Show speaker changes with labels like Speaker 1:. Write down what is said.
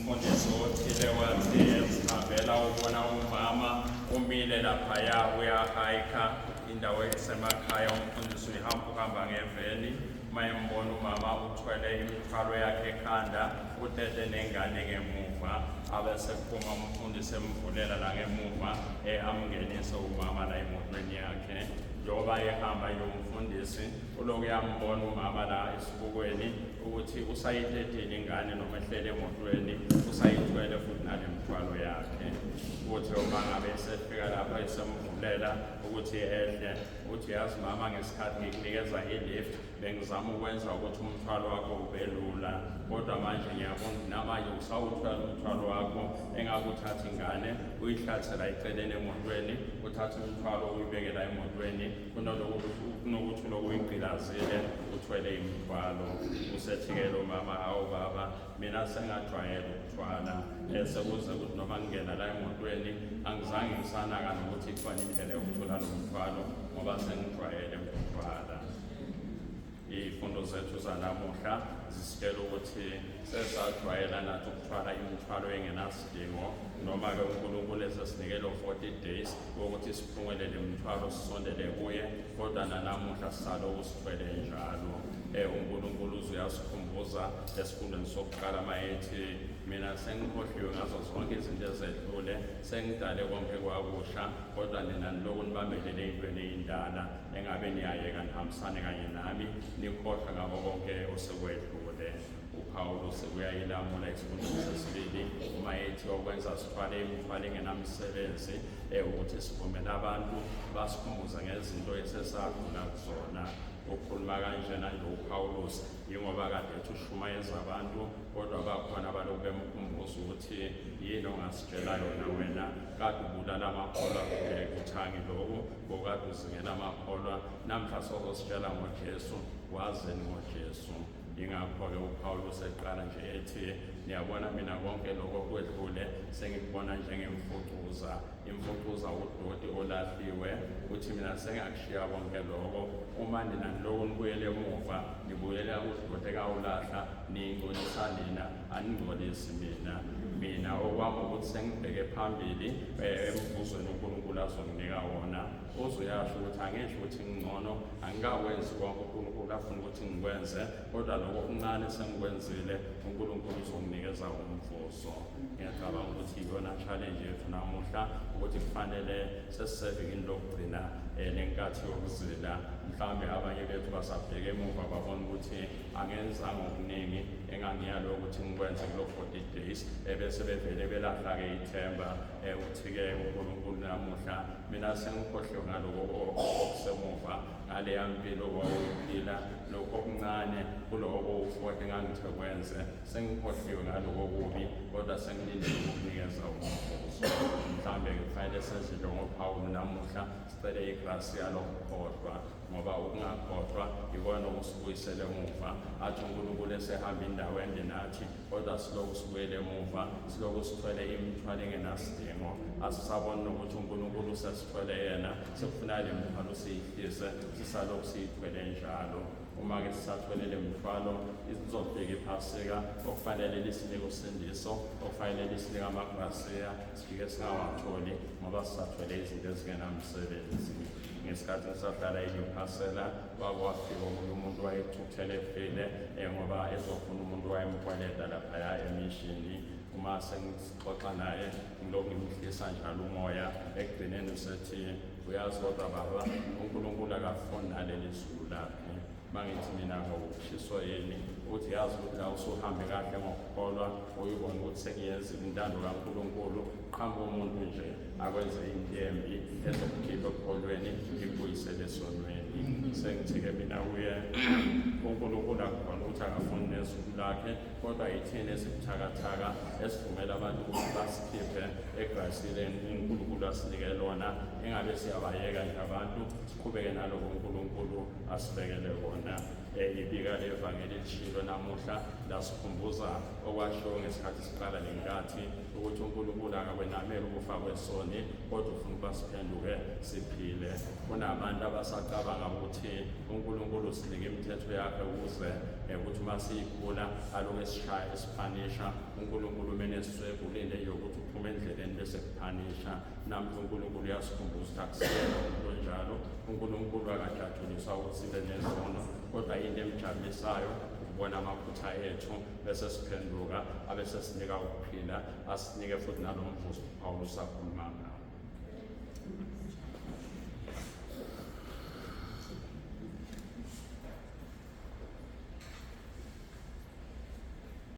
Speaker 1: Umfundisi othile wathi esihambela ubona umama umile laphaya uyahayikha indawo esemakhaya umfundisi uyihamba uhamba ngeveni uma embona umama uthwele imithwalo yakhe ekhanda utete nengane ngemuva abesephuma umfundisi emvulela la ngemuva amngenise umama la emotweni yakhe njengoba ehamba nje umfundisi uloku yambona umama la esibukweni ukuthi usayitetile ingane noma ehlele emotweni usayithwele futhi nale mithwalo yakhe ukuthi uma ngabe esefika lapha esemvulela ukuthi ehle uthi yazi mama ngesikhathi ngikunikeza i-lift bengizama ukwenza ukuthi umthwalo wakho ube lula kodwa manje ngiyabona ukuthi namanje usawuthwala umthwalo wakho engakuthatha ingane uyihlathela eceleni emotweni uthathe umthwalo uyibeke la emotweni kunokuthi lokhu uyigqilazile uthwele imithwalo usethi-ke lo mama awu baba mina sengajwayela ukuthwala sekuze ukuthi noma ngingena la emotweni angizange ngisanaka nokuthi ikhona indlela yokuthola lo mthwalo ngoba sengijwayele ukuthwala. Iy'fundo zethu zanamuhla zisitshela ukuthi sesajwayela nathi ukuthwala imithwalo engenasidingo noma-ke uNkulunkulu esesinike lo 40 days wokuthi siphungele le mithwalo sisondele kuye kodwa nanamuhla sisaloku sithwele njalo. UNkulunkulu uze uyasikhumbuza esifundweni sokuqala mayethi mina sengikhohliwe ngazo zonke izinto ezedlule sengidale konke kwakusha kodwa nina niloku nibambelele ey'ntweni ey'ndala engabe niyayeka nihambisane kanye nami nikhohlwe ngako konke osekwedlule. UPawulu sekuyayilamula esifundweni sesibili uma ethi okwenza sithwale imithwalo engenamsebenzi ukuthi sivumele abantu basikhumbuze ngezinto esesadlula kuzona. Ukhuluma kanjena nje uPawulus yingoba kade ethi ushumayeza abantu kodwa bakhona abalokhu bemkhumbuza ukuthi yini ongasitshela yona wena kade ubulala amakholwa kuthangi loku bokade uzingela amakholwa namhla sozositshela ngoJesu wazeni ngoJesu. Yingakho-ke uPawulus eqala nje ethi niyabona mina konke lokho okwedlule sengikubona njengemfucuza imfucuza udoti olahliwe uthi mina sengakushiya konke lokho uma nina nilokhu nibuyele emuva nibuyela kudoti ekawulahla niyingcolisa nina aningcolisi mina mina okwami ukuthi sengibheke phambili emvuzweni uNkulunkulu azonginika wona uzoyasho ukuthi angisho ukuthi ngingcono angikakwenzi konke uNkulunkulu afuna ukuthi ngikwenze kodwa lokho okuncane sengikwenzile uNkulunkulu uzonginikeza umvuzo. Ngiyacabanga ukuthi iyona challenge yethu namuhla ukuthi kufanele sesisevikini lokugcina lenkathi yokuzila mhlawumbe abanye bethu basabheke emuva babona ukuthi angenzanga okuningi engangiyalo ukuthi ngikwenze kulo 40 days ebese bevele belahla-ke ithemba uthi-ke uNkulunkulu namuhla mina sengikhohliwe ngaloko okusemuva ngaleya mpilo owawuyiphila lokho okuncane kuloko ufoti engangithe kwenze sengikhohliwe ngaloko okubi kodwa sengilindele ukukunikeza umvuzo. Mhlawumbe kufanele senze njengoPawulu namuhla sicele igrasiya lokukhohlwa ngoba ukungakhohlwa ikona okusibuyisela emuva. Athi uNkulunkulu esehamba indawo ende nathi kodwa siloku sibuyele emuva siloku sithwele imithwalo engenasidingo asisaboni nokuthi uNkulunkulu usesithwele yena sekufuna le mithwalo siyihlise sisalokhu siyithwele njalo. Uma-ke sisathwele le mithwalo izofika iphasika okufanele lisinike usindiso okufanele lisinike amagrasiya sifike singawatholi ngoba sisathwele izinto ezingenamsebenzi. Ngesikhathi ngisahlala eNewcastle kwakwafika omunye umuntu wayethukuthele efile ngoba ezofuna umuntu wayemkweleta laphaya emishini. Uma sengixoxa naye ngilokhu ngimhlisa njalo umoya ekugcineni usethi uyazi kodwa baba uNkulunkulu akafuni naleli zulu lakhe. Mangithi mina ngokushiswa yini uthi yazi ukuthi la usuhambe kahle ngokukholwa uyibona ukuthi sengiyenza intando kaNkulunkulu qhamuka umuntu nje akwenze into embi ezokukhipha ekukholweni ikubuyisele esonweni. Sengithi-ke mina kuye uNkulunkulu akukhona ukuthi akafuni nezulu lakhe kodwa yithina esibuthakathaka esivumela abantu ukuthi basikhiphe egrasileni uNkulunkulu asinike lona engabe siyabayeka nje abantu siqhubeke naloko uNkulunkulu asibekele kona. Ibika levangeli lishilo namuhla lasikhumbuza okwashiwo ngesikhathi siqala le nkathi ukuthi uNkulunkulu akakwenameli ukufa kwesoni kodwa ufuna ukuba siphenduke siphile. Kunabantu abasacabanga ukuthi uNkulunkulu usinike imithetho yakhe ukuze ukuthi uma siyiphula aloku esishaya esiphanisha. uNkulunkulu umeneswebhu ulinde yokuthi uphume endleleni bese kuphanisha. Namhla uNkulunkulu uyasikhumbuza ukuthi akusiyena umuntu onjalo. uNkulunkulu akajatshuliswa ukuthi sibe nezono, kodwa into emjabulisayo ukubona amaphutha ethu bese siphenduka, abese sinika ukuphila, asinike futhi nalo mvuzo uPawulu sakhuluma ngawo.